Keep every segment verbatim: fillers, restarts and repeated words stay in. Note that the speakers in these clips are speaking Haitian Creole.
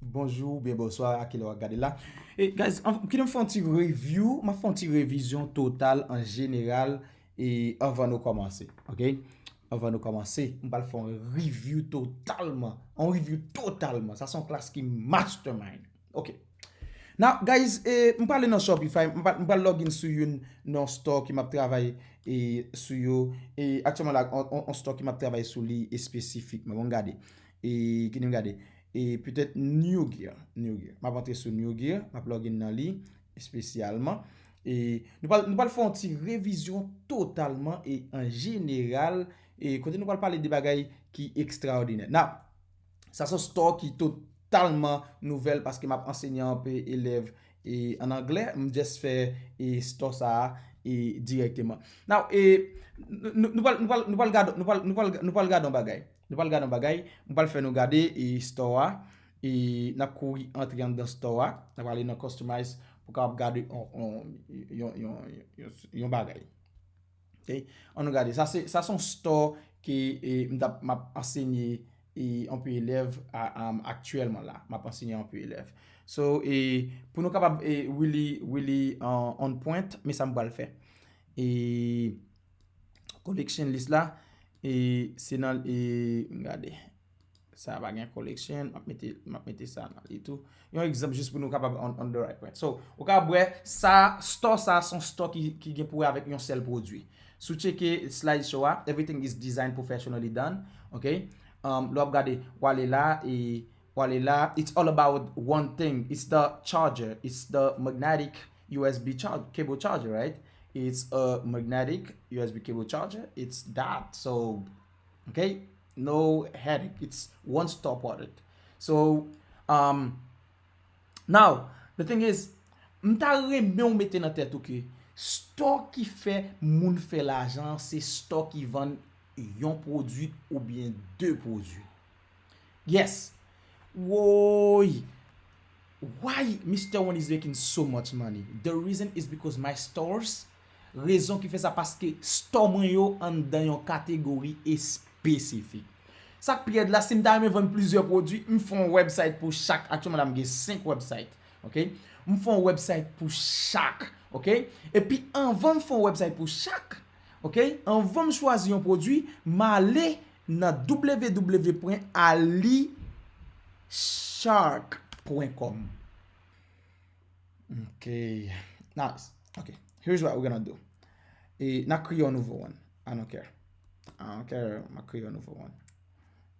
Bonjou oubyen bonswa, a kilè w ap gade la. E, guys, an, kite m fè yon ti review, m ap fè yon ti revizyon total an jeneral, e anvan nou kòmanse, ok? Anvan nou kòmanse, m pral fè yon review totalman, yon review totalman. Sa se yon klas ki mastermind. Ok. Now, guys, e, m prale nan Shopify, m pral, m pral login sou youn nan store ke m ap travay, e, sou yo. E aktyèlman la, on, on, on store ke m ap travay sou li espesifikman. Bon, gade. E, kite m gade. E petèt New Gear, New Gear. M ap antre sou New Gear, m ap login nan li espesyalman. E nou pral, nou pral fè yon ti revizyon totalman e an jeneral, e kote nou pral pale de bagay ki ekstraòdinè. Now, sa se yon store ki totalman nouvèl paske m ap ansenye anpe elèv e an anglè. M just fè e store sa a e dirèkteman. Now, e nou, nou, nou pral, nou pral, nou pral gade, nou pral, nou pral, nou pral gade yon bagay. Nou pral gade yon bagay. M pral fè nou gade e store a. E n ap kouri antre anndan store a. N ap ale nan customize pou kapab gade yon, yon, yon, yon, yon, yon bagay. Ok? Ann nou gade. Sa se, sa se yon store ke e, m t ap, m ap ansenye e, anpe elèv a, a, aktyèlman la. M ap ansenye anpe elèv. So, e, pou nou kapab e, really, really uh, on point, men sa m pral fè. E collection list la, e se nan, e, m gade. Sa pa gen collection, m ap mete, m ap mete sa nan li tou. Yon egzanp jis pou nou kapab on, on the right point. So, ou kapab wè sa, store sa, se yon store ki, ki gen pou wè avèk yon sèl pwodui. Si w tcheke slide show a, everything is designed professionally done. Ok? Um, lè w ap gade, w ale la, e w ale la, it's all about one thing. It's the charger. It's the magnetic U S B charge, cable charger, right? It's a magnetic U S B cable charger. It's that. So, okay? No headache. It's one stop product. So, um, now, the thing is, m ta renmen w mete nan tèt ou ke store ki fè moun fè lajan, se store ki vann yon pwodui oubyen de pwodui. Yes. Woy. Why Mister One is making so much money? The reason is because my stores, rezon ki fè sa, paske store mwen yo anndan yon kategori espesifik. Sa k pi rèd la, si m ta renmen vann plizyè pwodui, m fè yon website pou chak. Aktyèlman la, m gen senk website. Ok? M fè yon website pou chak. Ok? Epi anvan m fè yon website pou chak, ok? Anvan m chwazi yon pwodui, m ale nan w w w point alishark point com. Ok. Nice. Ok. Here's what we're gonna do. E n a kreye yon nouvo one. I don't care. I don't care. M a kreye yon nouvo one.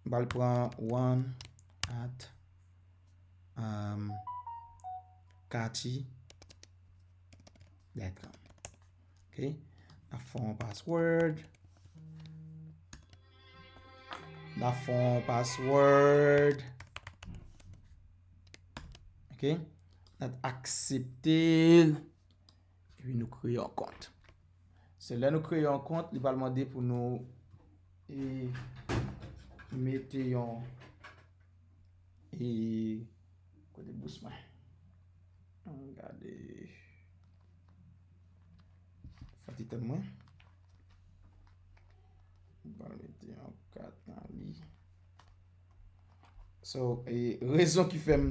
M pral pran one at um, Kachi dot com. Ok. N a fè yon password. N a fè yon password. Ok. N a aksepte l. Epi nou kreye yon kont. Se lè nou kreye yon kont, li pral mande pou nou e, mete yon e, kote bous mwen. Ann gade. Fè ti tann mwen. M pral mete yon kat nan li. So, e, rezon ki fè m,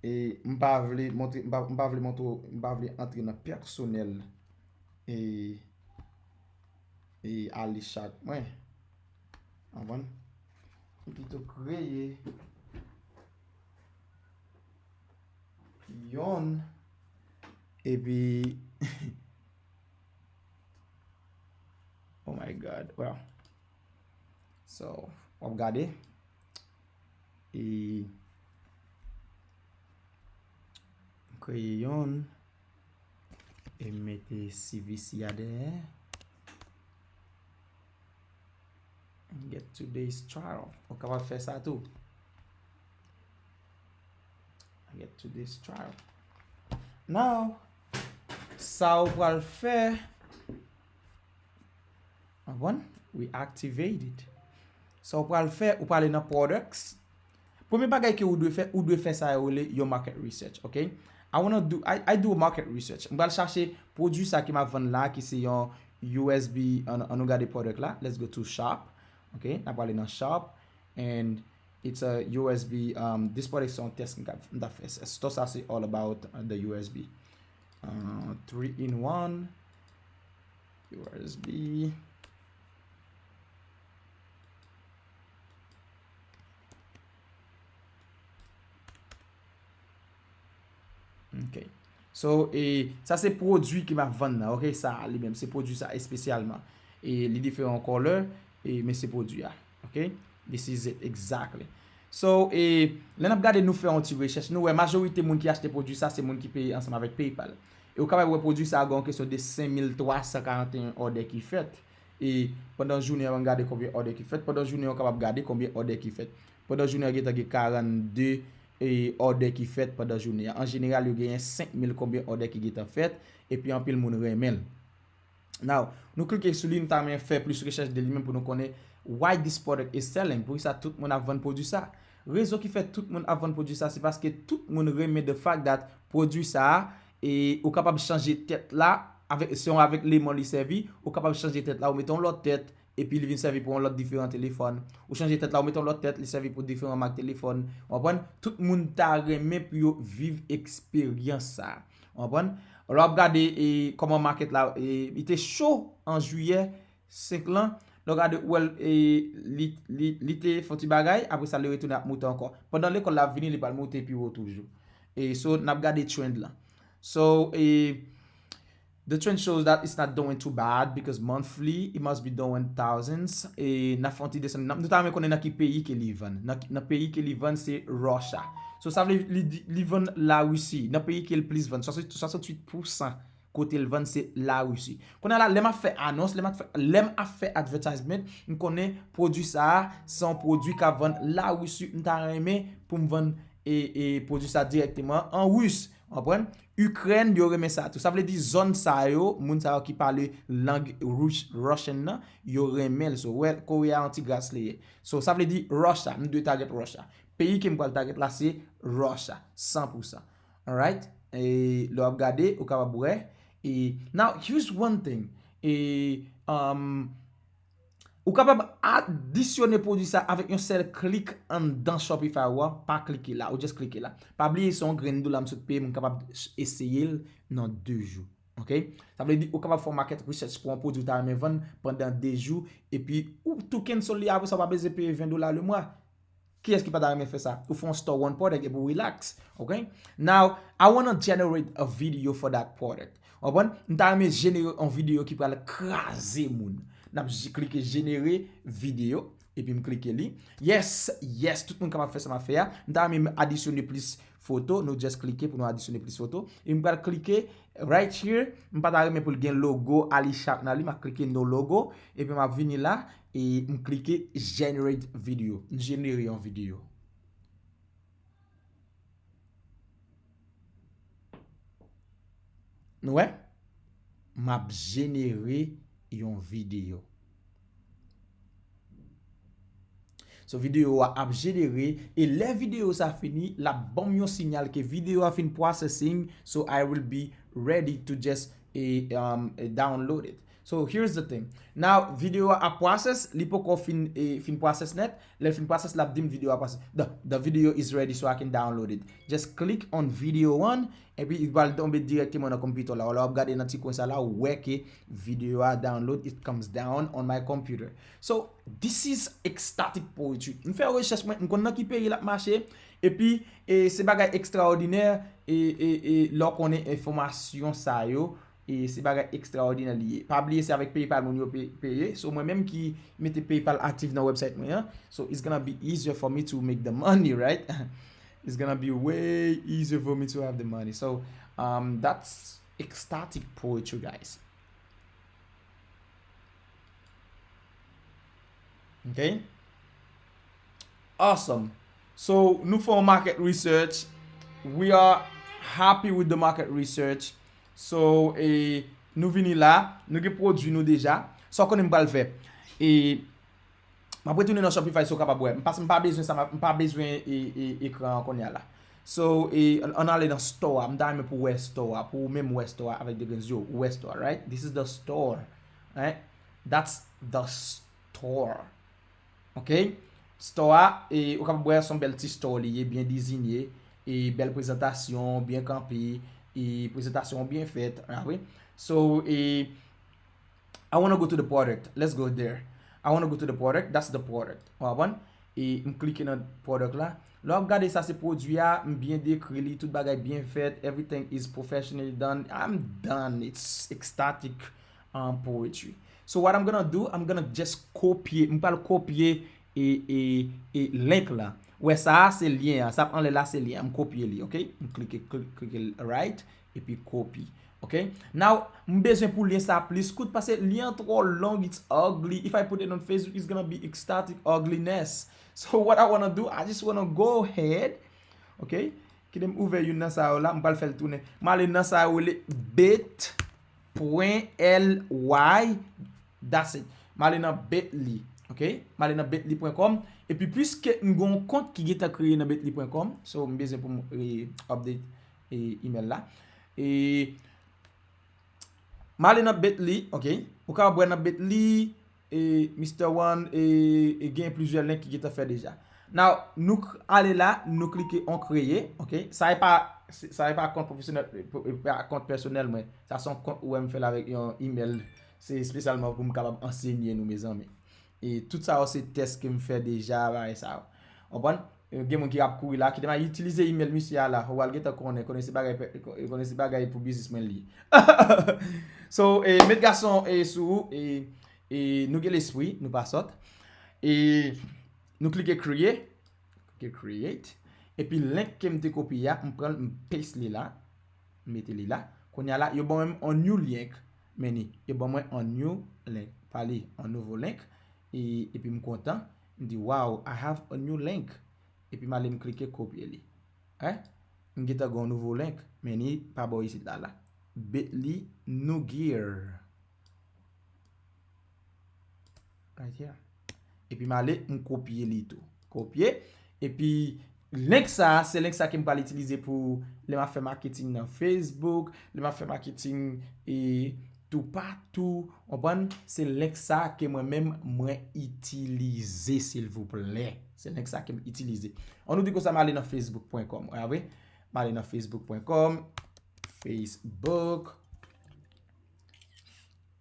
e, m pa vle montre, m pa, m pa vle montre, m pa vle antre nan pèsonèl, e, e, Alishark mwen. Konprann? M pito kreye yonn, epi, oh my God, well, so, w ap gade, e, m kreye yonn, e m mete C V C a dèyè. And get today's trial. Ou kapab fè sa tou. And get today's trial. Now, sa ou pral fè, konprann? We activated. Sa ou pral fè, ou prale nan products. Premye bagay ke ou dwe fè, ou dwe fè sa yo rele yon market research, ok? I wanna do, I, I do a market research. M pral chache pwodui sa ke m ap vann la, ki se yon U S B, ann, ann nou gade product la. Let's go to shop, ok? N a prale nan shop, and It's a U S B, um, this product se yon test m t ap fè. Store sa se all about, uh, the U S B. Uh, three in one, U S B. Ok. So, e, sa se pwodui ke m ap vann nan, ok? Sa li menm, se pwodui sa espesyalman. E li diferan an color, e, men se pwodui a, ok? This is it, exactly. So, e, lè n ap gade, nou fè yon ti rechèch, nou wè majorite moun ki achte pwodui sa, se moun ki peye ansanm avèk PayPal. E ou kapab wè pwodui sa a gen yon kesyon de senk mil twa san karanteyen òdè ki fèt. E pandan jounen an, ann gade konbyen òdè ki fèt. Pandan jounen an, ou kapab gade konbyen òdè ki fèt. Pandan jounen an, gentan gen karannde, e, òdè ki fèt pandan jounen an. An jeneral, yo genyen senk mil konbyen òdè ki gentan fèt, epi anpil moun renmen l. Now, nou klike sou li, nou ta renmen fè plis rechèch de li menm pou nou konnen why this product is selling. Poukisa tout moun ap vann pwodui sa? Rezon ki fè tout moun ap vann pwodui sa, se paske tout moun renmen the fact that pwodui sa a, e ou kapab chanje tèt la, avèk, se yon avèk lemon li sèvi, ou kapab chanje tèt la, ou mete yon lòt tèt, epi li vin sèvi pou yon lòt diferan telefòn. Ou chanje tèt la, ou mete yon lòt tèt, li sèvi pou diferan mak telefòn. Ou konprann? Tout moun ta renmen pou yo viv eksperyans sa. Ou konprann? Lè w ap gade, e, kòman market la, e, li te cho an jiyè senk lan, lè w gade, ou wè l, e, li, li, li te fè yon ti bagay, apre sa, li retounen ap moute ankò. Pandan lekòl la ap vini, li pral moute pi wo toujou. E, so, n ap gade trend lan. So, e, the trend shows that it's not doing too bad because monthly, it must be doing thousands. E, n ap fè yon ti desann. N ap, nou ta renmen konnen nan ki peyi ke li vann. Nan ki, nan peyi ke li vann, se Russia. So, sa vle li di, li vann Larisi. Nan peyi ke l plis vann, swasanntuit pousan kote l vann se Larisi. Kounye a la, lè m ap fè anons, lè m ap fè, lè m ap fè advertisement, m konnen pwodui sa a, se yon pwodui k ap vann Larisi. M ta renmen pou m vann, e, e, pwodui sa dirèkteman an Ris. Ou konprann? Ikrèn, yo renmen sa tou. Sa vle di zòn sa yo, moun sa yo ki pale lang Rus-, Russian nan, yo renmen l. So, wè, Korea yon ti gras li ye. So, sa vle di Russia, m dwe target Russia. Peyi ke m pral target la, se Russia, san pou san. Alright? E lè w ap gade, ou kapab wè. E, now, here's one thing. E, um, ou kapab adisyone pwodui sa avèk yon sèl klik anndan Shopify ou a, pa klike la, ou just klike la. Pa bliye, se yon grenn dola m sot peye, m kapab eseye l nan de jou. Ok? Sa vle di, ou kapab fè yon market research pou yon pwodui ou ta renmen vann pandan de jou, epi ou tou cancel li apre sa, ou pa bezwen peye ven dola le mwa. Kiyès ki pa ta renmen fè sa? Ou fè yon store one product epi w relax. Ok? Now, I wanna generate a video for that product. Ou konprann? M ta renmen jenere yon videyo ki pral kraze moun. N ap j-, klike jenere videyo, epi m klike li. Yes, yes, tout moun kapab fè sa m ap fè a. M ta renmen adisyone plis foto. Nou just klike pou nou adisyone plis foto. E m pral klike right here. M pa ta renmen pou l gen logo Alisha nan li. M ap klike no logo. Epi m ap vini la. E m klike generate video. M jenere yon videyo. Nou wè? M ap jenere yon videyo. So, videyo a ap jenere, e lè videyo sa fini, l ap ban m yon sinyal ke videyo a fin processing, so I will be ready to just, e, um, e, download it. So, here's the thing. Now, videyo a ap process, li poko fin, e, fin process nèt. Lè l fin process, l ap di m videyo a process. The, the video is ready, so I can download it. Just click on video one, epi li pral tonbe dirèkteman nan konpitè la. Lè w ap gade nan ti kwen sa la, ou wè ke videyo a download, it comes down on my computer. So, this is ecstatic poetry. M fè rechèch mwen, m konn nan ki peyi l ap mache, epi, e, se bagay ekstraòdinè, e, e, e, lè w konnen enfòmasyon sa yo, e se bagay ekstraòdinè li ye. Pa bliye, se avèk PayPal moun yo pe-, peye. So, mwen menm ki mete PayPal aktif nan website mwen an. So, it's gonna be easier for me to make the money, right? It's gonna be way easier for me to have the money. So, um, that's ecstatic poetry, guys. Ok? Awesome. So, nou fè yon market research. We are happy with the market research. So, e, nou vini la. Nou gen pwodui nou deja. Sa w konnen m pral fè? E, m ap retounen nan Shopify, so w kapab wè. M pa, m pa bezwen sa, m pa bezwen, e, e, ekran an kounye a la. So, e, ann, ann ale nan store a. M ta renmen pou w wè store a. Pou ou menm wè store a avèk de grenn zye w. Ou wè store, right? This is the store. Right? That's the store. Ok? Store a, e ou kapab wè se yon bèl ti store li ye, byen dizenye, e bèl prezantasyon, byen kanpe, e prezantasyon byen fèt, w ap wè. So, e I wanna go to the product. Let's go there. I wanna go to the product. That's the product. Ou konprann? E m klike nan product la. Lè w ap gade sa se pwodui a, m byen dekri li, tout bagay byen fèt, everything is professionally done. I'm done. It's ecstatic um, poetry. So what I'm gonna do, I'm gonna just kopye, m pral kopye e, e, e link la. Wè sa a se lyen an, sa ap anlè la se lyen an, m kopye li, ok? M klike, klike, klike right, epi copy, ok? Now, m bezwen pou lyen sa plis kout, paske lyen an twò long, it's ugly. If I put it on Facebook, it's gonna be ecstatic ugliness. So what I wanna do, I just wanna go ahead, ok? Kite m ouvè youn nan sa yo la, m pral fè l tounen. M ale nan sa yo rele bit pwen L Y. That's it. M ale nan Bitly, ok? M ale nan bitly pwen com. Epi piske m gen yon kont ki gentan kreye nan bitly pwen com, so m bezwen pou m re-update e, email la. E m ale nan Bitly, ok? Ou kapab wè nan Bitly, e, Mister One, e, e gen plizyè link ki gentan fè deja. Now, nou k- ale la, nou klike on kreye, ok? Sa e pa, sa e pa kont pwofesyonèl, e pa kont pèsonèl mwen. Sa se yon kont ou wè m fè l avèk yon email. Se espesyalman pou m kapab ansenye nou, mezanmi. E tout sa yo se tès ke m fè deja, bagay sa yo. Konprann? E, gen moun ki ap kouri la, kite m al itilize email misye a la. Ou al gentan konnen, konnen se bagay, pe- konnen se bagay pou biznis mwen li ye. So, e, met gason e, sou ou, e, e nou gen lespri, nou pa sòt. E nou klike create, klike create. Epi link ke m te kopye a, m pran l, m paste li la, m mete li la. Kounye a la, yo ban mwen on new link, men ni, yo ban mwen on new link. Pale, on nouvo link. E, epi m kontan, m di, wow, I have a new link. Epi m ale m klike kopye li. Hein? M gentan gen yon nouvo link, men ni pa bò isit la la. Bitly New Gear. Right here. Epi m ale, m kopye li tou. Kopye. Epi link sa, se link sa ke m pral itilize pou lè m ap fè marketing nan Facebook, lè m ap fè marketing e toupatou. Konprann? Se link sa ke mwen menm mwen itilize, silvouplè. Se link sa ke m itilize. An nou di konsa, m ale nan facebook pwen kòm. Ou wè? M ale nan facebook pwen kòm. Facebook.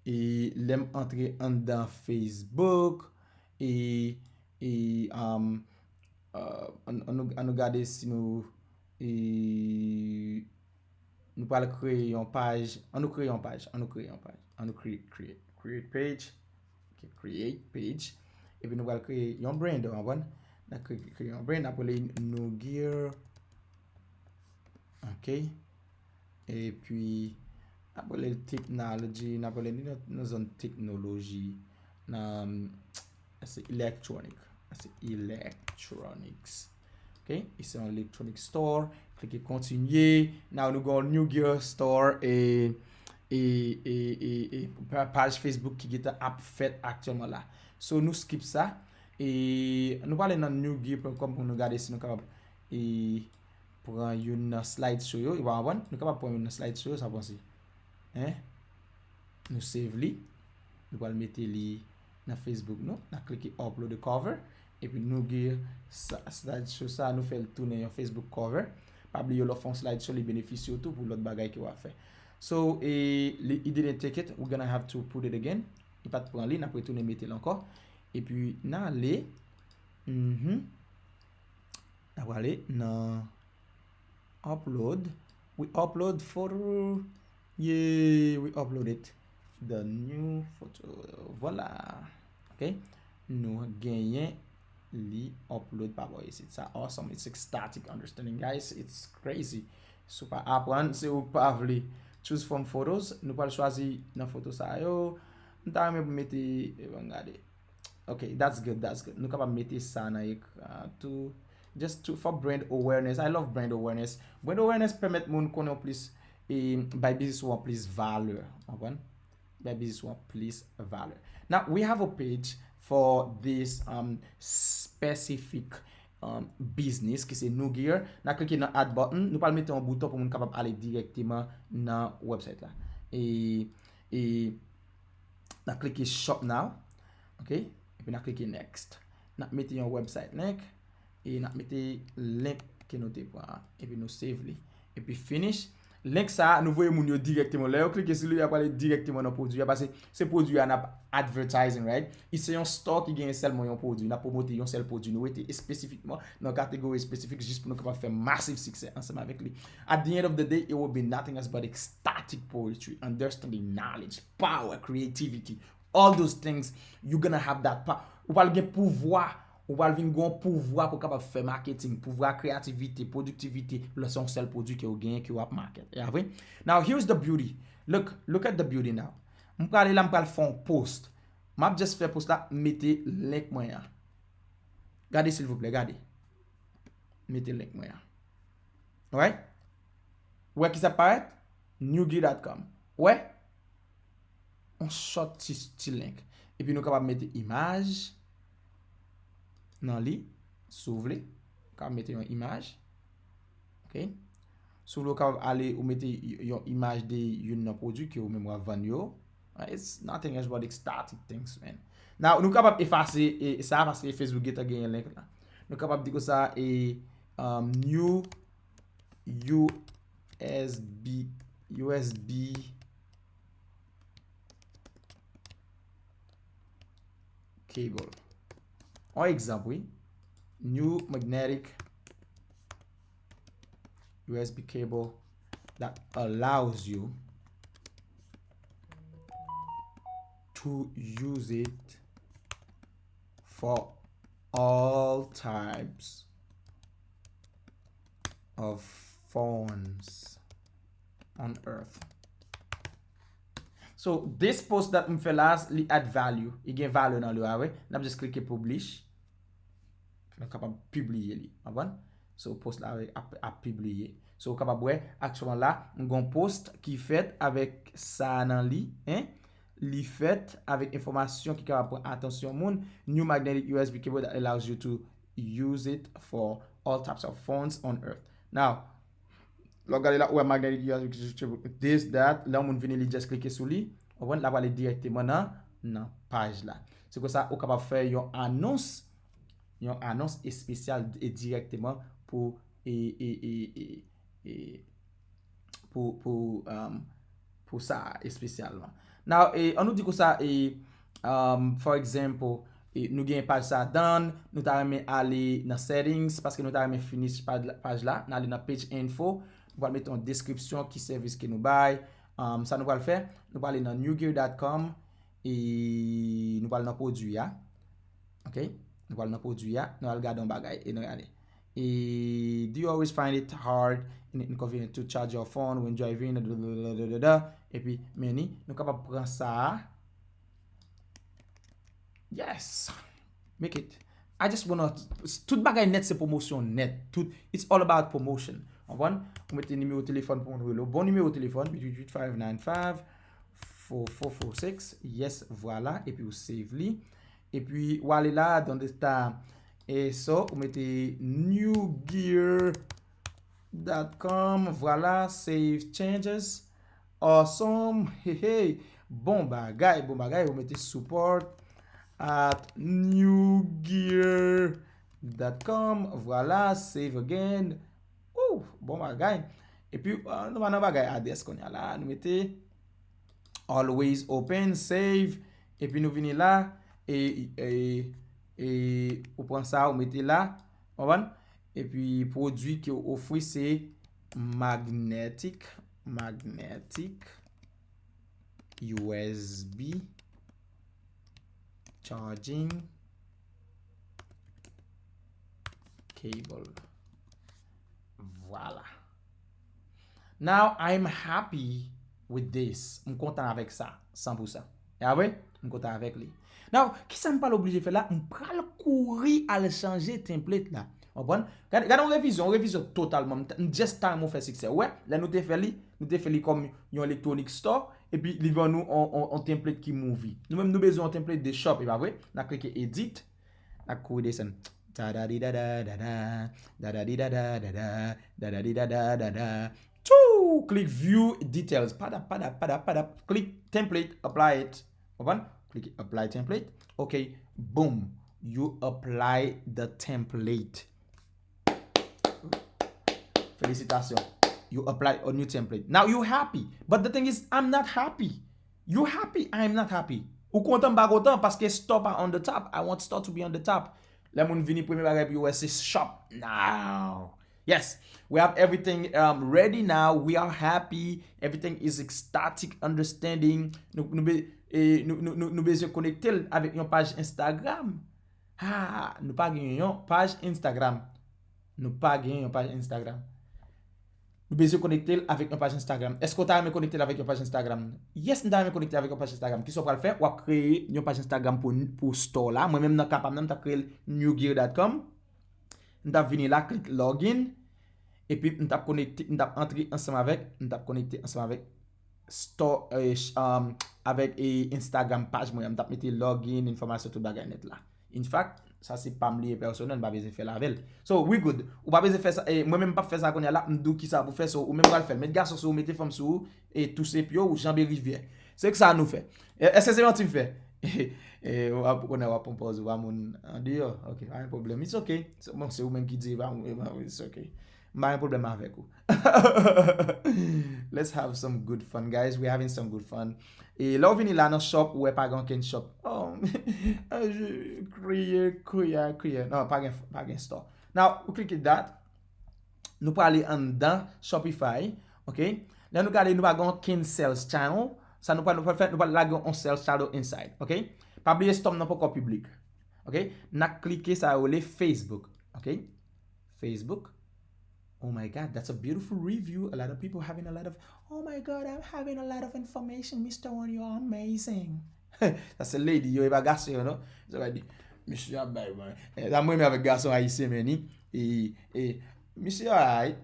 E lè m antre anndan Facebook, e, e um, uh, an, an, nou, an nou gade si nou, e, nou pral kreye yon paj. An nou kreye yon paj. An nou kreye yon paj. An nou create, create, create page. Ok, create page. Epi nou pral kreye yon brand, w konprann? N a kreye, kreye yon brand, n ap rele New Gear. Ok. Epi, n ap rele l technology, n ap rele li nan, nan zòn teknoloji, nan, se electronic, se electronics. Ok, e se yon electronic store, klike kontinye, now nou gen yon New Gear store, e, e, e, e, e pa- paj Facebook ki gentan ap fèt aktyèlman la. So, nou skip sa, e nou prale nan new gear pwen kòm pou nou gade si nou kapab, e, pran youn nan slide show yo, e pa konprann, nou kapab pran youn nan slide show yo, sa panse. Hein? Nou save li. Nou pral mete li nan Facebook nou. N a klike upload a cover. Epi nou gen sa- slide show sa, nou fè l tounen yon Facebook cover. Pa bliye lè w fè yon slide show, li benefisye w tou pou lòt bagay ke w ap fè. So, e, li, it didn't take it. We're gonna have to put it again. Li pa t pran li, n ap retounen mete l ankò. Epi n ale. Mhm. N ap prale nan upload. We upload photo. Yeah, we upload it. The new photo. Voilà. Ok. Nou genyen li upload pa bò isit. Sa awesome. It's ecstatic understanding, guys. It's crazy. Si w pa aprann, se ou k pa vle. Choose from photos. Nou pral chwazi nan foto sa yo. M ta renmen pou mete, e, ban m gade. Ok, that's good, that's good. Nou kapab mete sa nan ekran tou. Just to, for brand awareness. I love brand awareness. Brand awareness pèmèt moun konnen w plis e bay biznis ou an plis valè. Konprann? Bay biznis ou an plis valè. Now, we have a page for this um, specific um, business ki se New Gear. N a klike nan add button. Nou pral mete yon bouton pou moun kapab ale dirèkteman nan website la. E, e N a klike shop now. Ok? Epi n a klike next. n ap mete yon website link, e n ap mete link ke nou te pran an, epi nou save li, epi finish. Link sa a, nou voye moun yo dirèkteman. Lè yo klike sou li, y ap ale dirèkteman nan pwodui a, paske se pwodui a n ap advertising, right? E se yon store ki genyen sèlman yon pwodui. N ap pwomote yon sèl pwodui. Nou rete espesifikman nan kategori espesifik jis pou nou kapab fè masiv siksè ansanm avèk li. At the end of the day, it will be nothing else but ecstatic poetry, understanding, knowledge, power, creativity, all those things. You're gonna have that power. Ou pral gen pouvwa, ou pral vin gen yon pouvwa pou kapab fè marketing, pouvwa kreyativite, pwodiktivite, lè se yon sèl pwodui ke w genyen, ke w ap market. E a vre? Now, here's the beauty. Look, look at the beauty now. M prale la, m pral fè yon post. M ap just fè post la, mete link mwen an. Gade silvouplè, gade. Mete link mwen an. Alright? Ou wè ki sa parèt? Newgear dot com. Ou wè? On short ti, ti link. Epi nou kapab mete imaj nan li, si w vle. Ou kapab mete yon imaj. Ok? Si w vle, ou kapab ale, ou mete y-, yon imaj de youn nan pwodui ke ou menm w ap vann yo. Uh, it's nothing else but ecstatic things, man. Now, nou kapab efase e, sa paske Facebook gentan genyen link la. Nou kapab di konsa e um, new U S B, U S B cable. On egzanp, wi. New magnetic U S B cable that allows you to use it for all types of phones on earth. So, this post that m fè la, li add value. Li gen valè nan li, a vre. N ap just klike publish. Nou kapab pibliye li. Konprann? So, post la ap, ap pibliye. So, ou kapab wè, aktyèlman la, m gon post ki fèt avèk sa nan li, en. Li fèt avèk enfòmasyon ki kapab pran atansyon moun. New magnetic U S B cable that allows you to use it for all types of phones on earth. Now, lè w gade la, ou wè magnetic U S B cable, this, that, lè yon moun vini, li just klike sou li, ou konprann, l ap ale dirèkteman nan, nan paj la. Se konsa, ou kapab fè yon anons, yon anons espesyal e dirèkteman pou, e, e, e, e, e, pou, pou, um, pou sa espesyalman. Now, e, an nou di konsa, e, um, for example, e, nou gen paj sa done, nou ta renmen ale nan settings, paske nou ta renmen finish paj la, paj la, n ale nan page info, nou pral mete yon deskripsyon ki sèvis ke nou bay, um, sa nou pral fè, nou pral ale nan newgear dot com, e nou pral nan pwodui a. Ok? Nou pral nan pwodui a, nou al gade yon bagay e nou gade. E do you always find it hard and inconvenient to charge your phone when driving? Da, da, da, da, da, da. Epi, meni, nou kapab pran sa a. Yes. Make it. I just wanna, tout bagay nèt se pwomosyon nèt. Tout, it's all about promotion. Konprann? Ou mete nimewo telefòn pou moun rele w. Bon nimewo telefòn, eight eight eight, five nine five, four four four six. Yes, vwala. Epi ou save li. Epi, ou ale la, dans the star. E so, ou mete newgear dot com, vwala, save changes. Awesome, hey, hey. Bon bagay, bon bagay, ou mete support at newgear dot com, vwala, save again. Ooh, bon bagay. Epi, uh, nou pa nan bagay adrès kounye a la, nou mete always open, save, epi nou vini la, e, e, e ou pran sa, ou mete la, konprann? Epi pwodui ke w ofri se magnetic, magnetic U S B charging cable. Vwala. Now, I'm happy with this. M kontan avèk sa, san pou san. E a vre? M kontan avèk li. Now, kisa m pral oblije fè la? M pral kouri al chanje template la. Konprann? Gade, gade yon revizyon, yon revizyon totalman. M t-, m just time ou fè siksè. Ou wè, lè nou te fè li, nou te fè li kòm yon electronic store, epi li ban nou on, on, on template ki movie. Nou menm nou bezwen yon template de shop, e pa vre? N a klike edit, n a kouri desann. Da da di da da da da, da da di da da da da, da da di da da da da. Tchou! Click view details. Padap, padap, padap, padap. Click template, apply it. Konprann? Click apply template. Ok, boom. You apply the template. Felisitasyon. You apply a new template. Now you happy. But the thing is, I'm not happy. You happy, I'm not happy. Ou kontan, m pa kontan, paske store pa on the top. I want store to be on the top. Lè moun vini, premye bagay pou yo wè se shop. Now. Yes, we have everything um, ready now. We are happy. Everything is ecstatic understanding. Nou, nou, be- e, nou, nou, nou, nou bezwen konekte l avèk yon paj Instagram. Ha, nou pa gen yon paj Instagram. Nou pa gen yon paj Instagram. Nou bezwen konekte l avèk yon paj Instagram. Èske w ta renmen konekte l avèk yon paj Instagram? Yes, m ta renmen konekte avèk yon paj Instagram. Kisa w pral fè? W ap kreye yon paj Instagram pou, pou store la. Mwen menm nan ka pa m nan, m ta kreye l newgear dot com. M t ap vini la, klik login. Epi m t ap konekte, m t ap antre ansanm avèk, m t ap konekte ansanm avèk store, eh, ch- um, avèk eh, Instagram paj mwen an. M t ap mete login, enfòmasyon, tout bagay nèt la. In fact, sa se pa m li ye pèsonèl, m pa bezwen fè l avè l. So, we good. Ou pa bezwen fè sa, eh, mwen menm m p ap fè sa kounye a la, m di w kisa pou fè, so ou menm pral fè l. Met gason sou ou, mete fanm sou ou, e touse pye w, janbe rivyè. Se sa nou fè. E- Èske se manti m fè? E, w ap konnen w ap pran pòz ou pa moun andeyò. Ok, pa gen pwoblèm. It's ok. Se- Bon, se ou menm ki di, pa mwen, pa mwen, it's ok. M pa gen pwoblèm avèk ou. Let's have some good fun, guys. We're having some good fun. E lè w vini la nan shop, ou wè pa gen okenn shop. Oh, je kriye, kriye, kriye. Non, pa gen, pa gen store. Now, ou click that. Nou prale anndan Shopify, ok? Lè nou gade, nou pa gen okenn sales channel. Sa nou pral, nou pral fè, nou pral lage yon sales channel inside, ok? Pa bliye store nan poko piblik, ok? N a klike sa yo rele Facebook, ok? Facebook. Oh my God, that's a beautiful review. A lot of people having a lot of, oh my God, I'm having a lot of information. Mister One, you are amazing. Sa se lady yo, e pa gason yo, non? Sa va di, misye ap bay, man. Eh, sa mwen renmen avèk gason ayisyen, men, ni. E, e, misye alright.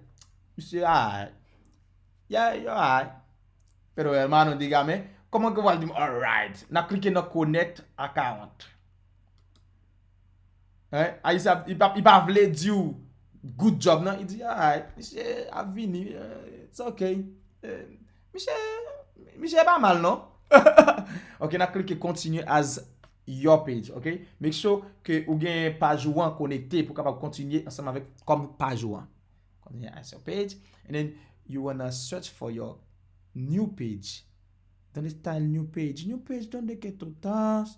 Misye alright. Yeah, you alright. Pero hermano, dígame, kòman ke w al di m alright? N a klike nan connect account. Hein? Ayisyen ap- li pa, li pa vle di w good job, non. Li di, alright, misye ap vini. Eh, it's ok. Eh, misye, misye pa mal, non? Ok, n a klike continue as your page, ok? Make sure ke ou gen paj ou an konekte pou kapab kontinye ansanm avèk kòm paj ou an. Continue as your page. And then you wanna search for your new page. ¿Dónde está el new page? New page, ¿dónde que tú estás?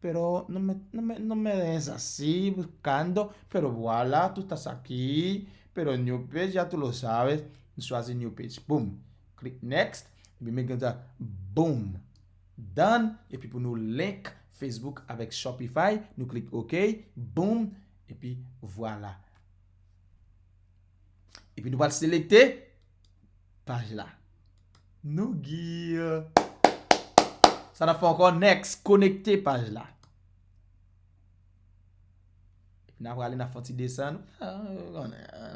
Pero no me, no me, no me dejes así, buscando. Pero voilà, tú estás aquí. Pero new page, ya tú lo sabes. Chwazi new page. Boom. Click next. Epi men gen sa. Boom. Done. Epi pou nou link Facebook avèk Shopify, nou klik OK. Boom. Epi voilà. Epi nou pral selekte paj la. Nou gir. Sa n ap fè ankò, next, konekte paj la. Epi n ap prale, n ap fè yon ti desann. Ah,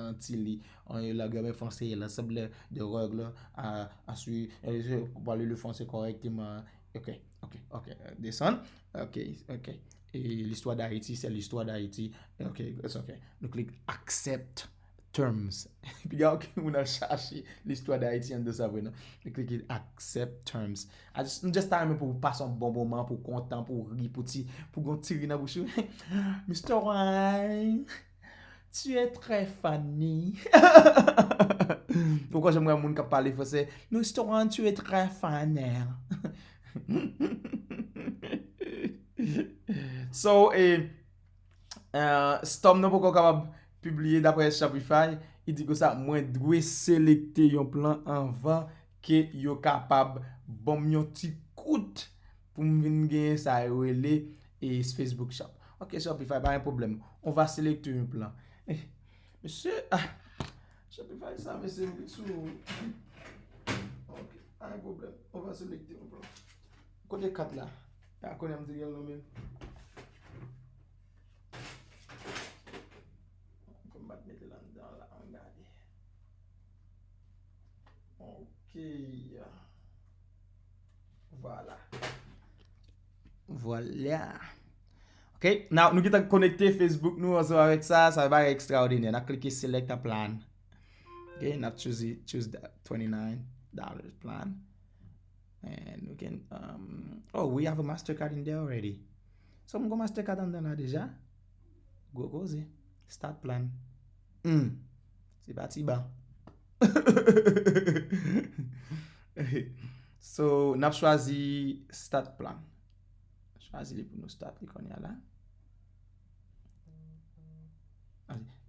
yon ti li. Yon la gramè franse, l'ensemble de règles à, à suivre. Euh, je parle le français correctement. Ok, ok, ok. Desann. Ok, ok. E l'histoire d'Haïti, c'est l'histoire d'Haïti. Ok, it's ok. Nou klik accept terms. Piga okenn moun al chache l'histoire d'Haïti anndan sa vre, non. Nou klike accept terms. I just, m just ta renmen pou w pase yon bon moman, pou w kontan, pou w ri, pou ti, pou gon ti ri nan bouch ou. Mister Wine, tu es très funny. Ou kwè janm wè moun k ap pale franse? Mister Wine, tu es très funny. So, eh, eh, store m nan poko kapab pibliye dapre Shopify. Li di konsa, mwen dwe selekte yon plan anvan ke yo kapab ban m yon ti kout pou m vin genyen sa yo rele, eh, Facebook Shop. Ok, Shopify, pa gen pwoblèm. On va sélectionner un plan. Eh, mesye, ah, Shopify sa, mesye, m sou. Ok, pa gen pwoblèm. On va sélectionner un plan. Kote kat la? A konnen m te gen l nan men m. Fò m pa t mete l anndan la, ann gade. Ok. Vwala. Vwala. Ok, now, nou gentan konekte Facebook nou ansanm avèk sa, sa bagay ekstraòdinè. N a klike select a plan. Ok, n a choose, choose the twenty-nine dollars plan. And we can, um, oh, we have a Mastercard in there already. So, m gon Mastercard anndan la deja. Gwo koze. Start plan. Hmm. Se pa ti ba. So, n ap chwazi start plan. Chwazi li pou nou start li kounye a la.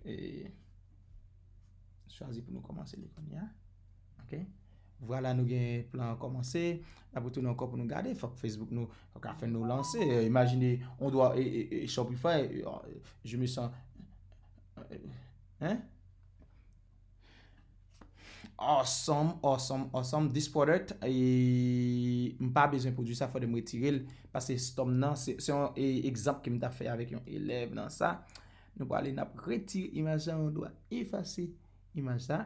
E, chwazi pou nou kòmanse li kounye a. Ok. Vwala, nou gen plan an kòmanse. N ap retounen ankò pou nou gade. Fòk Facebook nou, fòk afè nou lanse. E, imajine, on dwa, e, e, e, Shopify, e, je me sens, e, hein? Awesome, awesome, awesome. This product, e, m pa bezwen pwodui sa, fòk m retire l. Paske stom nan, se, se yon e, egzanp ke m t ap fè avèk yon elèv nan sa. Nou prale, n ap retire imaj la, on dwa efase imaj la.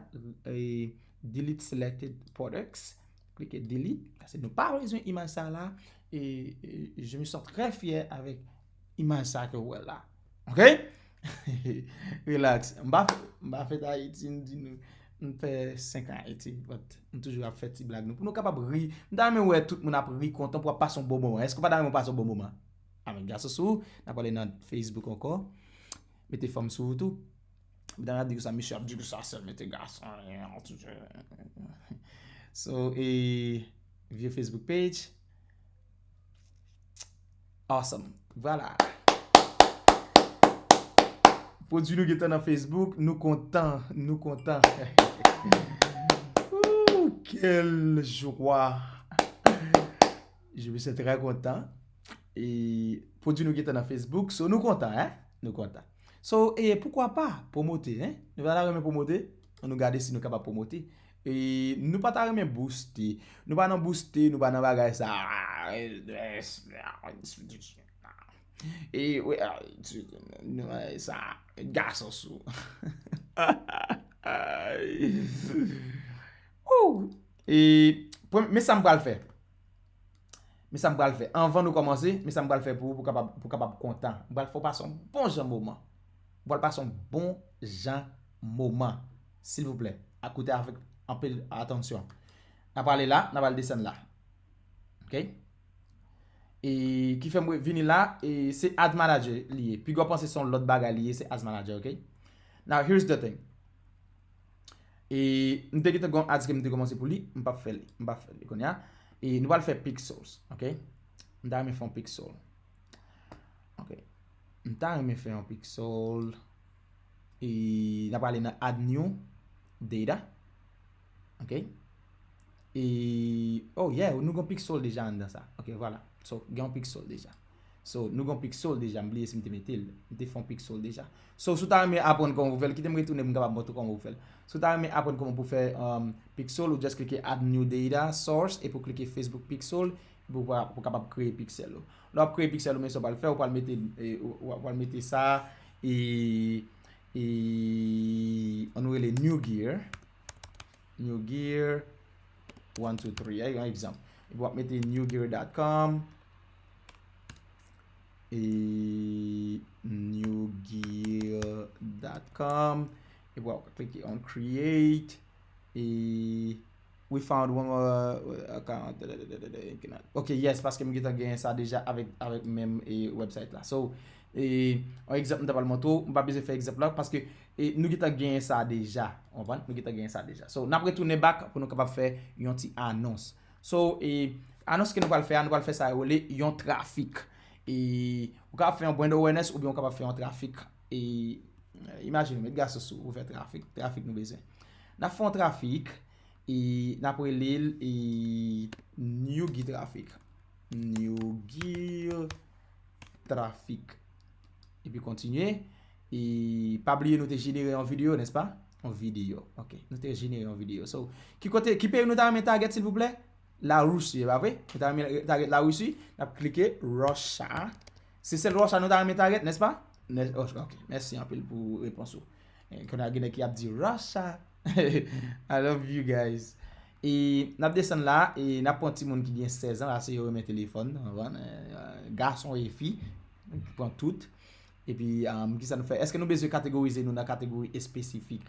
E, delete selected products. Klike delete. Paske nou pa bezwen imaj sa la. E, e, je me sens très fier avec imaj sa ke w wè la. Ok? Relax. M pa, m pa fèt Ayiti, m di nou, m fè senk an Ayiti, but m toujou ap fè ti blag nou. Pou nou kapab ri. M ta renmen wè tout moun ap ri kontan pou ap pase yon bon moman. Èske w pa ta renmen pase yon bon moman? Amen. Gason sou, n ap ale nan Facebook ankò. Mete fanm sou ou tou. M ta renmen di konsa, misye ap di konsa, sèl mete gason. So, e, view Facebook page. Awesome. Vwala. Pwodui nou gentan nan Facebook, nou kontan, nou kontan. Ooh, quelle joie. Je me sens très content. E pwodui nou gentan nan Facebook, so nou kontan, hein? Nou kontan. So, e poukwa pa pwomote, hein? Nou pa ta renmen pwomote? Ann nou gade si nou kapab pwomote. E nou pa ta renmen booste. Nou pa nan booste, nou pa nan bagay sa. E, wi, a, nou, e, sa, gason sou. Ooh! E, premye, men sa m pral fè. Men sa m pral fè. Anvan nou kòmanse, men sa m pral fè pou ou, pou kapab, pou kapab kontan. M pral fè w pase yon bon jan moman. Ou pral pase yon bon jan moman. Silvouplè, a koute avèk anpil atansyon. N ap ale la, n ap al desann la. Ok? E ki fè m vini la, e se Ads Manager li ye. Piga w panse se yon lòt bagay li ye, se Ads Manager, ok? Now, here's the thing. E m te gentan gon ads ke m te kòmanse pou li, m p ap fè li. M p ap fè li kounye a. E nou pral fè pixels, ok? M ta renmen fè yon pixel. Ok. M ta renmen fè yon pixel. E n ap prale nan add new data. Ok. E, oh yeah, nou gon pixel deja anndan sa. Ok, vwala. So, gen yon pixel deja. So, nou gon pixel deja, m bliye si m te mete l. M te fè yon pixel deja. So, si w ta renmen aprann kòman pou fè l, kite m retounen pou m kapab montre w kòman pou fè l. Si w ta renmen aprann kòman pou fè, um, pixel, ou just klike add new data source, epi w klike Facebook pixel, epi w pa, pou w kapab kreye pixel ou. Lè w ap kreye pixel ou, men sa w pral fè, ou pral mete, e, ou, ou pral mete sa, e, e, ann nou rele new gear. New gear, one, two, three. Yon egzanp. Epi w ap mete new gear dot com. E new gear dot com. Epi w ap klike on create. E we found one more, uh, account. Ok, yes, paske m gentan genyen sa deja avèk, avèk menm, e, website la. So, e, yon egzanp m ta pral montre w, m pa bezwen fè egzanp la, paske, e, nou gentan genyen sa deja. Ou konprann? Nou gentan genyen sa deja. So, n ap retounen back pou nou kapab fè yon ti anons. So, e, anons ke nou pral fè a, nou pral fè sa yo rele yon trafik. E, ou kapab fè yon brand awareness oubyen ou kapab fè yon trafik. E, imajine, met gason sou, ou fè trafik, trafik nou bezwen. N ap fè yon trafik, e, n ap rele l, e, New Gear Traffic. New Gear Traffic. Epi kontinye. E pa bliye nou te jenere yon videyo, nèspa? Yon videyo. Ok. Nou te jenere yon videyo. So, ki kote, ki peyi nou ta renmen target, silvouplè? Larisi, e pa vre? Nou ta renmen target Larisi? N ap klike Russia. Se sèl Russia nou ta renmen target, nèspa? Nè-, ok, ok. Mèsi anpil pou repons ou. E, kounye a gen nèg ki ap di, "Russia." I love you guys. E n ap desann la, e n ap pran timoun ki gen sèz an, paske yo renmen telefòn, ou konprann, e, gason e fi, pran tout. Epi, um, kisa nou fè? Èske nou bezwen kategorize nou nan kategori espesifik?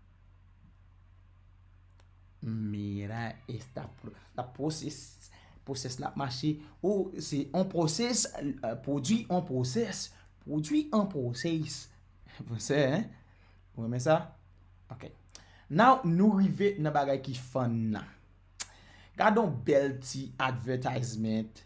Mira esta pro-, la process, process la ap mache. Ou se on process, euh, pwodui on process, pwodui on process. Fransè, hein? Ou renmen sa? Ok. Now, nou rive nan bagay ki fun nan. Gade yon bèl ti advertisement.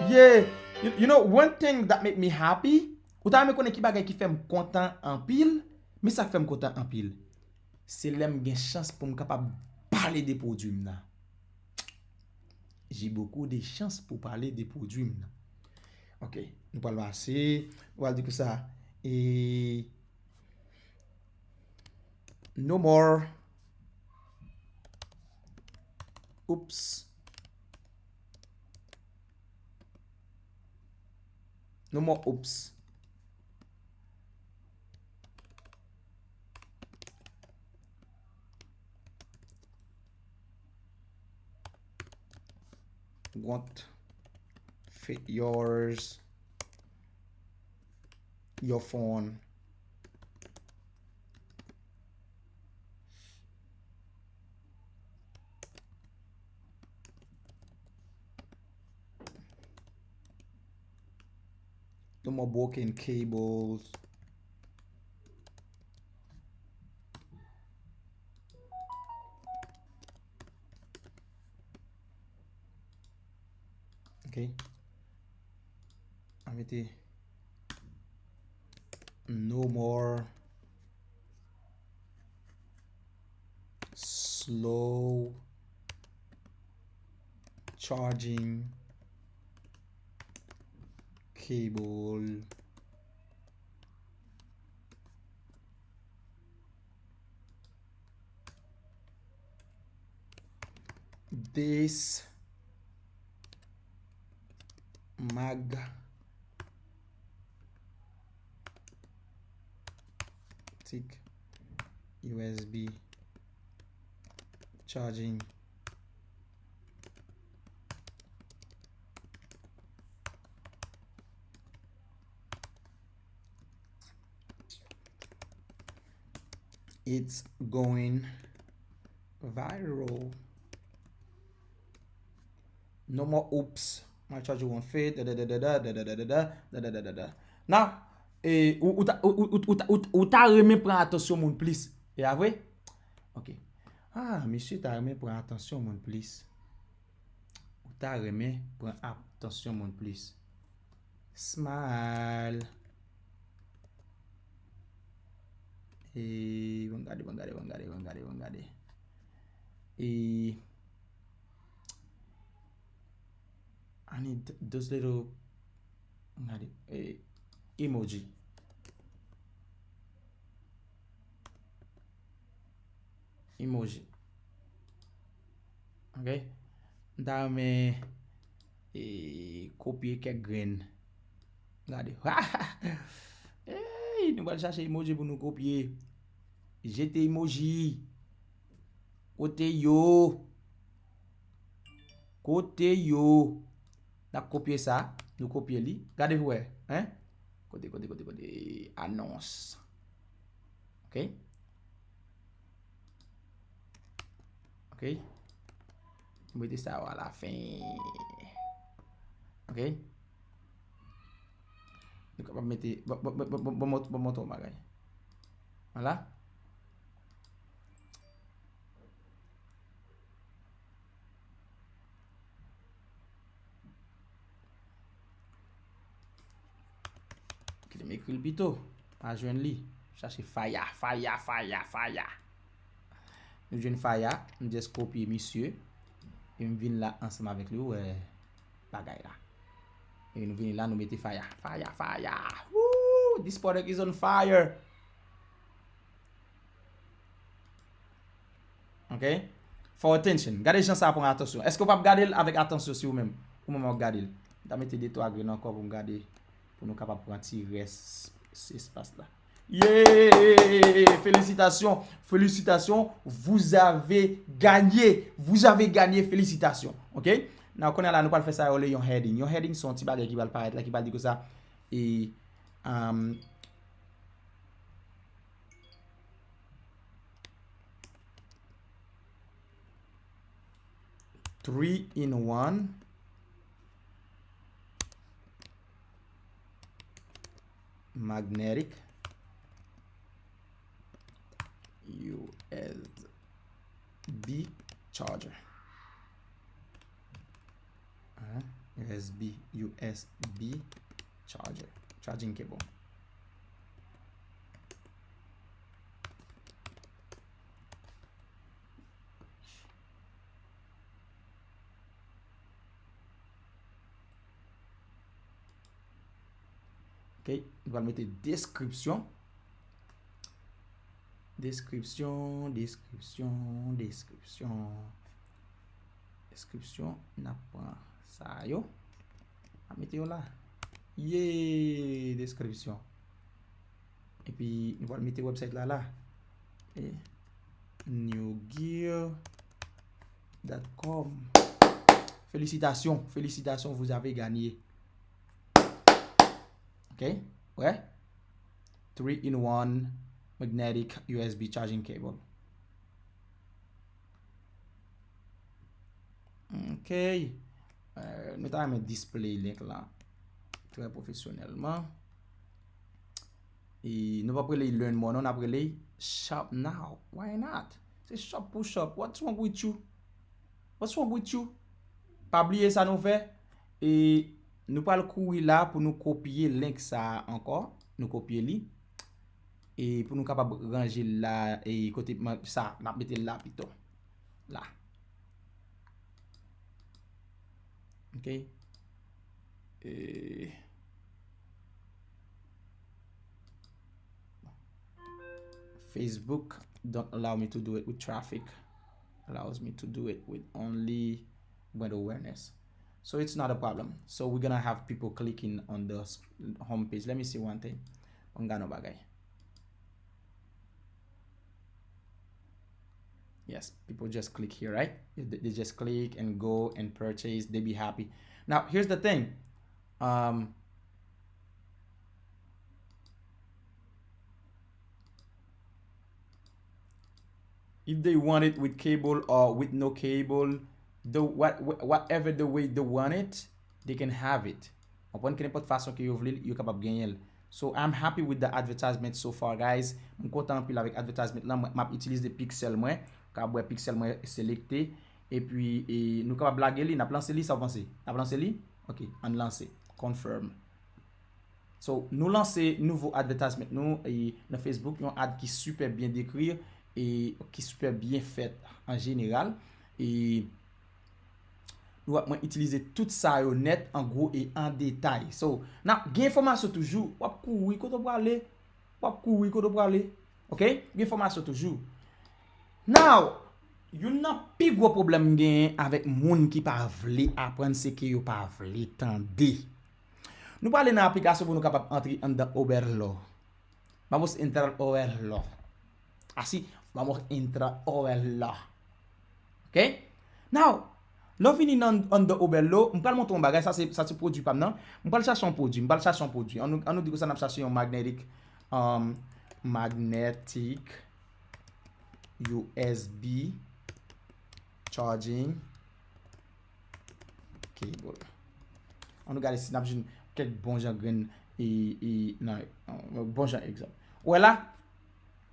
Yeah, you, you know, one thing that make me happy, ou ta renmen konnen ki bagay ki fè m kontan anpil? Men sa k fè m kontan anpil, se lè m gen chans pou m kapab pale de pwodui m nan. J'ai beaucoup de chance pou pale de pwodui m nan. Ok, nou pral pase, nou pral di konsa, e, no more. Oops. No more oops. Won't fit yours, your phone. No more broken cables. Ok. An mete no more slow charging cable. This magnetic U S B charging It's going viral. No more oops. My charger won't fit. Da, da, da, da, da. Now, eh, ou, ou ta, ou, ou, ou, ou, ou, ou ta renmen pran atansyon moun plis. E a vre? Ok. Ah, misye ta renmen pran atansyon moun plis. Ou ta renmen pran atansyon moun plis. Smile. E, bon gade, bon gade, bon gade, bon gade, bon gade. E, I need those little, bon gade, e, emoji. Emoji. Ok? M ta renmen, e, kopye kèk grenn. Gade. Ey, nou pral chache emoji pou nou kopye. Jete emoji. Kote yo? Kote yo? N ap kopye sa. Nou kopye li. Gade pou wè. Hein? Kote, kote, kote, kote? Anons. Ok? Ok? Mete sa yo alafen. Ok? Nou kapab mete, bon, bon, bon, bon, bon, bon, bon, bon, bon, bagay. Vwala. Kite m ekri l pito. Pa jwenn li. Chache faya, faya, faya, faya. Nou jwenn faya, m just kopye misye. E m vin la ansanm avèk li, ou wè bagay la. E nou vini la, nou mete faya. Faya, faya. Woo! This product is on fire. Ok? For attention. Gade jan sa pran atansyon. Èske w p ap gade l avèk atansyon si ou menm? Ou menm w ap gade l. M ta mete de twa grenn ankò pou m gade, pou nou kapab pran ti rès espas la. Yeah! Félicitations, félicitations, vous avez gagné, vous avez gagné, félicitations. Ok? Now, kounye a la, nou pral fè sa yo rele yon heading. Yon heading se yon ti bagay ki pral parèt la, ki pral di konsa, e, um, three in one magnetic U S B charger. Hein? U S B, U S B charger. Charging cable. Ok, nou pral mete deskripsyon. Deskripsyon, deskripsyon, deskripsyon. Deskripsyon, n ap pran sa yo. N ap mete yo la. Ye, deskripsyon. Epi, nou pral mete website la la. E, new gear dot com. Félicitations, félicitations, vous avez gagné. Ok, ouais. Three in one magnetic U S B charging cable. Ok. Euh, nou ta renmen display link la trè pwofesyonèlman. E nou p ap rele learn more, non, n ap rele shop now. Why not? Se shop pou shop. What's wrong with you? What's wrong with you? Pa bliye sa nou fè. E nou pral kouri la pou nou kopye link sa a ankò. Nou kopye li. E pou nou kapab ranje l la, e kote m-, sa, n ap mete l la pito. La. Ok. E Facebook don't allow me to do it with traffic. allows me to do it with only brand awareness. So it's not a problem. So we're gonna have people clicking on the s- home page. Let me see one thing. Mwen gade yon bagay. Yes, people just click here, right? They, they just click and go and purchase. They be happy. Now, here's the thing. Um, if they want it with cable or with no cable, the what whatever the way they want it, they can have it. Konprann ke nenpòt fason ke yo vle l, yo kapab genyen l. So I'm happy with the advertisement so far, guys. M kontan anpil avèk advertisement lan. Mwen, m ap itilize pixel mwen. Ou kapab wè pixel mwen selekte. Epi e, nou kapab lage li, n ap lanse li, sa w panse? N ap lanse li? Ok, ann lanse. Confirm. So, nou lanse nouvo advertisement nou e, nan Facebook, yon ad ki sipè byen dekri e ki sipè byen fèt an jeneral. E nou wè mwen itilize tout sa yo nèt, an gwo e an detay. So, n ap gen enfòmasyon toujou. W ap kouri, kote w prale? W ap kouri, kote w prale? Ok? Gen enfòmasyon toujou. Now, youn nan pi gwo pwoblèm m genyen avèk moun ki pa vle aprann, se ke yo pa vle tande. Nou prale nan aplikasyon pou nou kapab antre anndan Oberlo. Vamos a entrar Oberlo. Así, vamos a entrar Oberlo. Ok? Now, lè w vini nan anndan Oberlo, m pral montre yon bagay, sa se, sa se pwodui pa m nan. M pral chache yon pwodui, m pral chache yon pwodui. An nou, an nou di konsa n ap chache yon magnetic, um, magnetic U S B charging cable. An nou gade si n ap jwenn kèk bon jan grenn e, e, nan, bon jan egzanp. Ou wè la?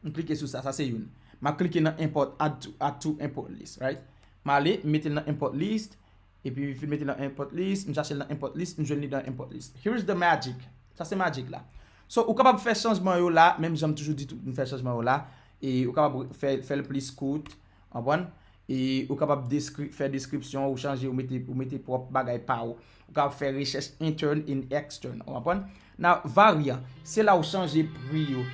M klike sou sa, sa se youn. M ap klike nan import, add to, add to import list, right? M ale, m mete l nan import list, epi m fin mete l nan import list, m chache l nan import list, m jwenn li nan import list. Here's the magic. Sa se magic la. So, ou kapab fè chanjman yo la, menm jan m toujou di tout moun fè chanjman yo la, e ou kapab fè, fè l plis kout, konprann? E ou kapab deskri, fè deskripsyon, ou chanje, ou mete, ou mete pwòp bagay pa w. Ou kapab fè rechèch intern and extern, ou konprann? Now, variant, se la ou chanje pri yo.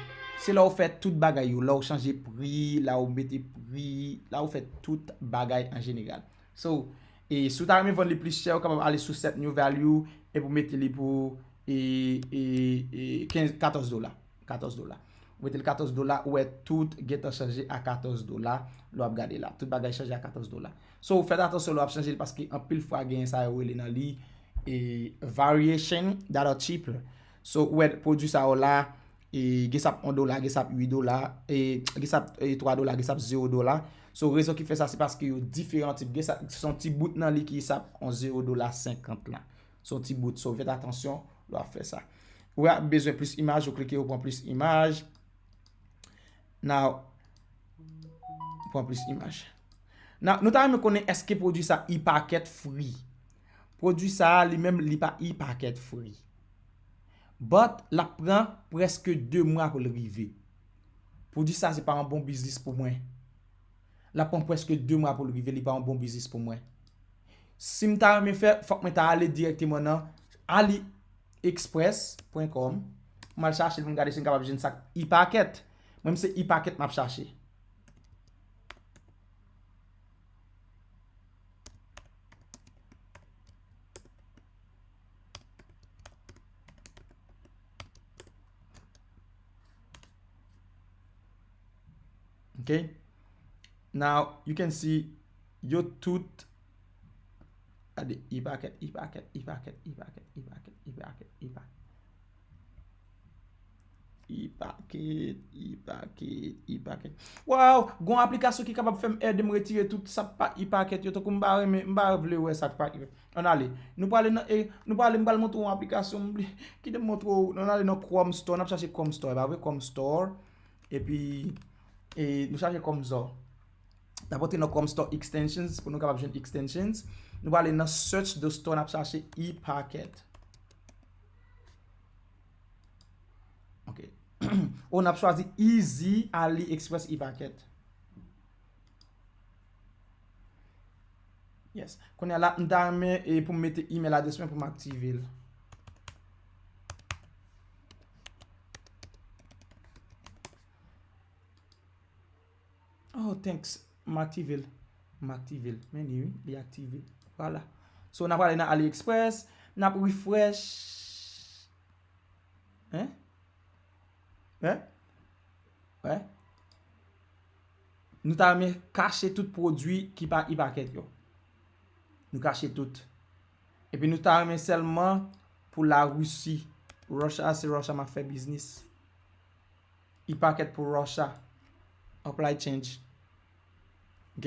Se la ou fè tout bagay yo. La ou chanje pri, la ou mete pri, la ou fè tout bagay an jeneral. So, e si w ta renmen vann li plis chè, ou kapab ale sou set new value epi w mete li pou e, e, e, kenz, katòz dola. Katòz dola. Ou mete l katòz dola, ou wè tout gentan chanje a katòz dola. Lè w ap gade la, tout bagay chanje a katòz dola. So, fèt atansyon lè w ap chanje li paske anpil fwa genyen sa yo rele nan li e, variation that are cheaper. So, ou wè pwodui sa yo la, e, gen sa ap yon dola, gen sa ap uit dola, e, gen sa ap e, twa dola, gen sa ap zewo dola. So, rezon ki fè sa, se paske yo diferan tip. Gen sa, se yon ti bout nan li ki sa ap yon zewo dola senkant la. Se yon ti bout. So, fèt atansyon lè w ap fè sa. Ou wè, bezwen plis imaj, ou klike, ou pran plis imaj. Now, pran plis imaj. Now, nou ta renmen konnen èske pwodui sa e-packet free. Pwodui sa a, li menm, li pa e-packet free. But, l ap pran prèske de mwa pou l rive. Pwodui sa, se pa yon bon biznis pou mwen. L ap pran prèske de mwa pou l rive, li pa yon bon biznis pou mwen. Si m ta renmen fè, fòk mwen ta ale dirèkteman nan AliExpress pwen kòm. M al chache l pou m gade si m kapab jwenn sa k e-packet. Mwen, m se e-packet m ap chache. Ok? Now, you can see yo tout. Gade, e-packet, e-packet, e-packet, e-packet, e-packet, e-packet, e-packet. E-packet, e-packet, e-packet. Wow, gon aplikasyon ki kapab fè m ede m retire tout sa k pa e-packet yo. Tankou m pa renmen, m pa vle wè sa k pa e-packet. Ann ale. Nou prale nan, e, nou prale, m pral montre w yon aplikasyon, m bliye. Kite m montre w. Ann ale nan Chrome Store, n ap chache Chrome Store, e pa vre? Chrome Store. Epi, e, nou chache Chrome Store. N ap antre nan Chrome Store Extensions pou nou kapab jwenn extensions. Nou prale nan Search the Store, n ap chache e-packet. Ok. Ou n ap chwazi Easy AliExpress e-packet. Yes. Kounye a la, m ta renmen e pou m mete email adrès mwen pou m aktive l. Oh, thanks. M aktive l. M aktive l. Men li, wi, li aktive. Vwala. So, n ap ale nan AliExpress. N ap refresh. Hein? Hein? Wè? Nou ta renmen kache tout pwodui ki pa e-packet yo. Nou kache tout. Epi nou ta renmen sèlman pou Larisi. Russia, se Russia m ap fè biznis. E-packet pou Russia. Apply change. Ok?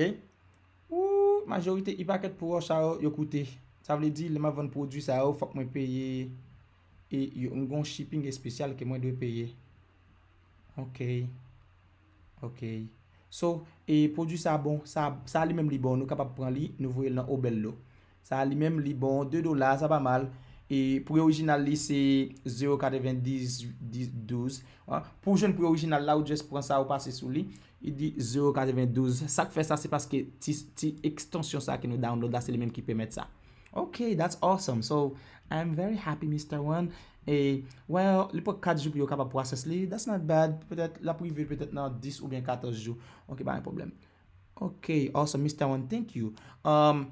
Ou, majorite e-packet pou Russia yo, yo koute. Sa vle di, lè m ap vann pwodui sa yo, fòk mwen peye e yo, m gon shipping espesyal ke mwen dwe peye. Ok. Ok. So, e pwodui sa bon, sa, sa li menm li bon, nou kapab pran li, nou voye l nan Oberlo. Sa li menm li bon, de dola, sa pa mal. E pri orijinal li se zewo katrevendiz, douz. Pou jwenn pri orijinal la, ou just pran sa, ou pase sou li. Li di zewo katrevendouz. Sa k fè sa, se paske ti, ti ekstansyon sa ke nou download la, se li menm ki pèmèt sa. Ok, that's awesome. So, I'm very happy, Mister One. E, well, li pran kat jou pou yo kapab process li. That's not bad. Petèt, l ap rive petèt nan dis oubyen katòz jou. Ok, pa gen pwoblèm. Ok, awesome, Mister One, thank you. Um,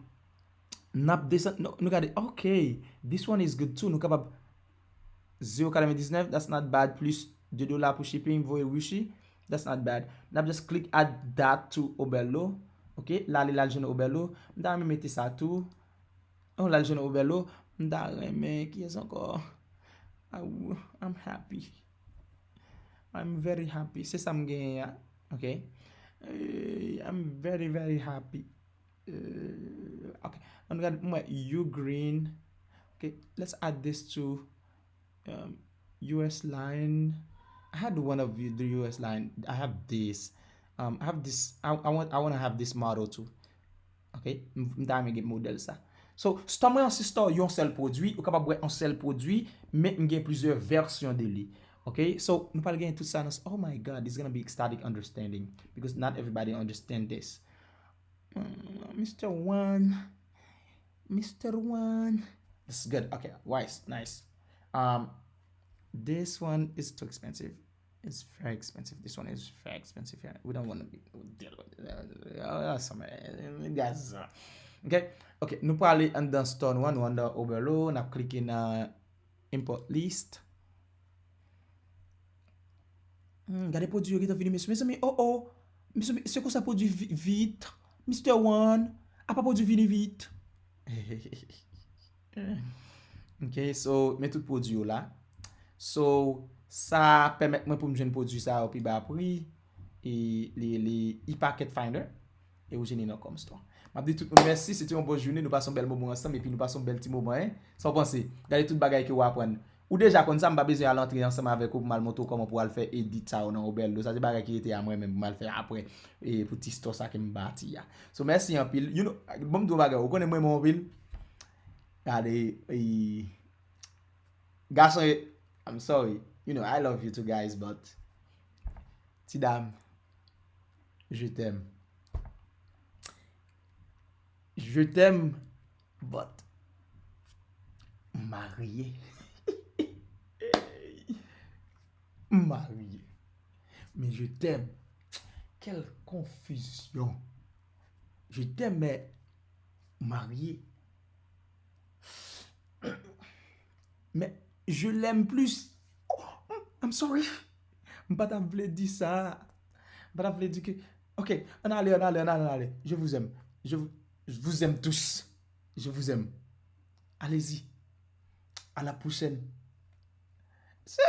n ap desann, nou, nou gade, ok, this one is good too. Nou kapab zewo katrevendiznèf, that's not bad, plis de dola pou shipping, voye Russie, that's not bad. N ap just click add that to Oberlo. Ok, l ale l al jwenn Oberlo. M ta renmen mete sa tou. Oh, l al jwenn Oberlo. M ta renmen, kiyès ankò? Ah, w-, I'm happy. I'm very happy. Se sa m genyen a. Ok. Eh, I'm very, very happy. Eh, ok. Ann gade, m wè Ugreen. Ok, let's add this to, um, U S line. I had one of the U S line. I have this. Um, I have this. I, I want, I want to have this model too. Ok, m, m ta renmen gen modèl sa. So, store mwen an se store yon sèl pwodui, ou kapab wè yon sèl pwodui, men m gen plizyè vèsyon de li. Ok, so, nou pral gen tout sa nan, oh my God, it's gonna be ecstatic understanding, because not everybody understand this. Mm, Mister One, Mister One, this is good. Ok, nice, nice. Um, this one is too expensive. It's very expensive. This one is very expensive. Yeah, we don't want to be deal with it. Uh, uh, some, uh, guys, uh, ok. Ok, nou prale anndan store nou an, nou anndan Oberlo, n ap klike nan import list. Hmm, gade pwodui yo gentan vini, mesye. Mezanmi, oh, oh. Mezanmi, se konsa pwodui vi-, vit. Mister One, apa pwodui vini vit. Ok, so, men tout pwodui yo la. So, sa pèmèt mwen pou m jwenn pwodui sa yo pi ba pri. E li, li e-packet finder. E ou jwenn li nan Comstore. M ap di tout moun mèsi, se te yon bon jounen, nou pase yon bèl moman ansanm, epi nou pase yon bèl ti moman, en. Sa w panse? Gade tout bagay ke w aprann. Ou deja konn sa, m pa bezwen al antre ansanm avèk ou pou m al montre w kòman pou w al fè edit sa yo nan Oberlo. Sa se bagay ki rete a mwen menm pou m al fè apre, e, pou ti store sa ke m bati a. So, mèsi anpil. You know, bon, m di w yon bagay, ou konnen m renmen w anpil. Gade, e, gason, I'm sorry. You know, I love you too, guys, but ti dam, je t'aime. Je t'aime, but m marye. M marye. Men je t'aime. Quelle confusion. Je t'aime, mais marié. Mais je l'aime plus. Oh, I'm sorry. M pa t ap vle di sa. M pa t ap vle di ke. Ok, ann ale, ann ale, ann ale, ann ale. Je vous aime. Je vous, je vous aime tous. Je vous aime. Allez-y. À la prochaine. Se,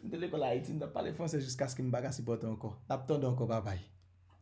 m te lekòl Ayiti, m t ap pale fransè jiskaske m pa ka sipòte ankò. N ap tande ankò, babay.